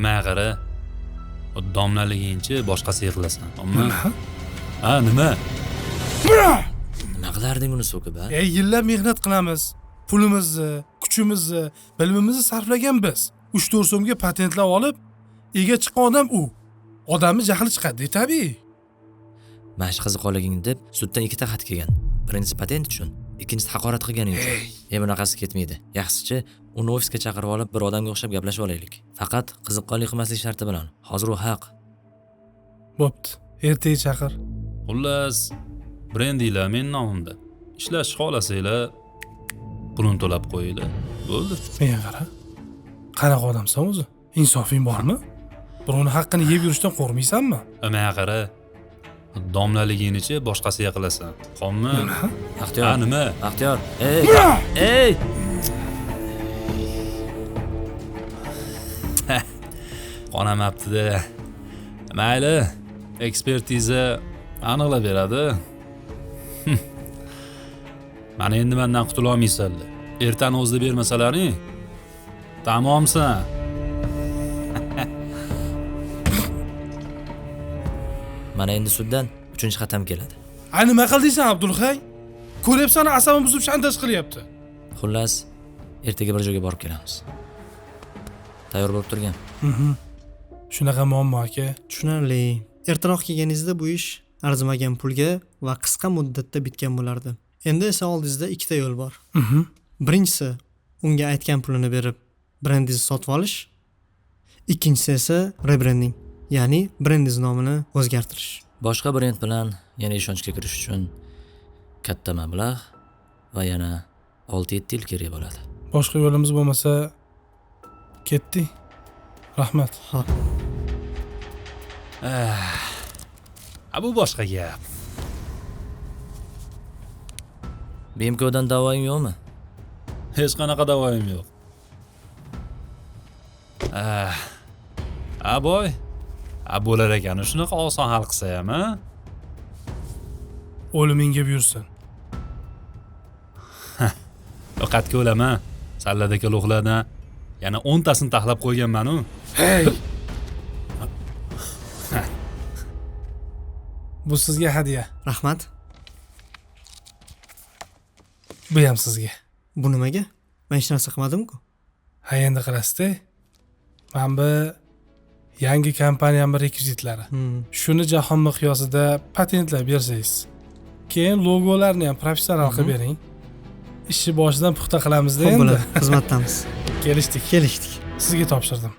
Manga qara, domlaligingchi boshqasiga qilasan, omma. Ha, nima? Nima qilarding uni so'kib, a? Yillab mehnat qilamiz. Pulimizni, kuchimizni, bilimimizni sarflagan biz. 3-4 so'mga patentlab olib, ega chiqqan odam u. Odamni jahli chiqadi, tabiiy. Mana shu qiziqoliging deb suddan 2 ta xat kelgan. Birinchisi patent uchun, ikkinchisi haqorat qilganing uchun. Bunaqasi ketmaydi. Yaxshisi, uni ofisga chaqirib olib, bir odamga o'xshab gaplashib olaylik. Faqat qiziqqonlik qilmaslik sharti bilan. Hozir u haq. Bo'pti. Ertaga chaqir. Xullas, brendinglar mening nomimda. Ishlashni xohlasanglar, pulini to'lab qo'yinglar. Bo'ldi. Menga qara. Qanaqa odamsan o'zi? Insofing bormi? Birovning haqqini yeb yurishdan qo'rqmaysanmi? Menga qara. Domlaligingnichi boshqasiga qilasan. Qonmi? Baxtiyor. Ha, nima? Baxtiyor. Ey! Ey! Qonamabdi-da. Mayli, ekspertiza aniqlab beradi. Mana endi mendan qutula olmaysanlar. Ertani o'zida bermasalaring, tamomsan. Mana endi suddan 3-chi xatam keladi. A, nima qildingsan Abdulhay? Ko'ryapsan, asabim buzib shantaj qilyapti. Xullas, ertaga bir joyga borib kelamiz. Tayyor bo'lib turgan. Shunaqa muammo aka. Tushunarli. Ertaroq kelganingizda bu ish arzimagan pulga va qisqa muddatda bitgan bo'lardi. Endi esa oldingizda 2 ta yo'l bor. Birinchisi, unga aytgan pulini berib, brendingizni sotib olish. Ikkinchisi esa rebrending, ya'ni brendingiz nomini o'zgartirish. Boshqa brend bilan yana ishonchga kirish uchun katta mablag' va yana 6-7 yil kerak bo'ladi. Boshqa yo'limiz bo'lmasa ketdik. Rahmat. Xo'p. Ha, bu boshqa gap. BMKdan da'voying yo'qmi? Hech qanaqa da'voyim yo'q. A boy. A bo'lar ekan, shunaqa oson hal qilsa ham, a? O'limingga buyursin. Ovqatga o'laman. Salladagi lo'qlardan yana 10 tasini taxlab qo'yganman-u. Hey! Bu sizga hadya. Rahmat. Bu ham sizga. Bu nimaga? Men hech narsa qilmadim-ku. Ha, endi qilasizda. Mana bu yangi kompaniyamning rekvizitlari. Shuni jahon miqyosida patentlab bersangiz. Keyin logolarni ham professional qilib bering. Ishni boshidan puxta qilamizda Xo'p, endi. bo'ladi. Xizmatdamiz. Kelishdik. Kelishdik. Sizga topshirdim.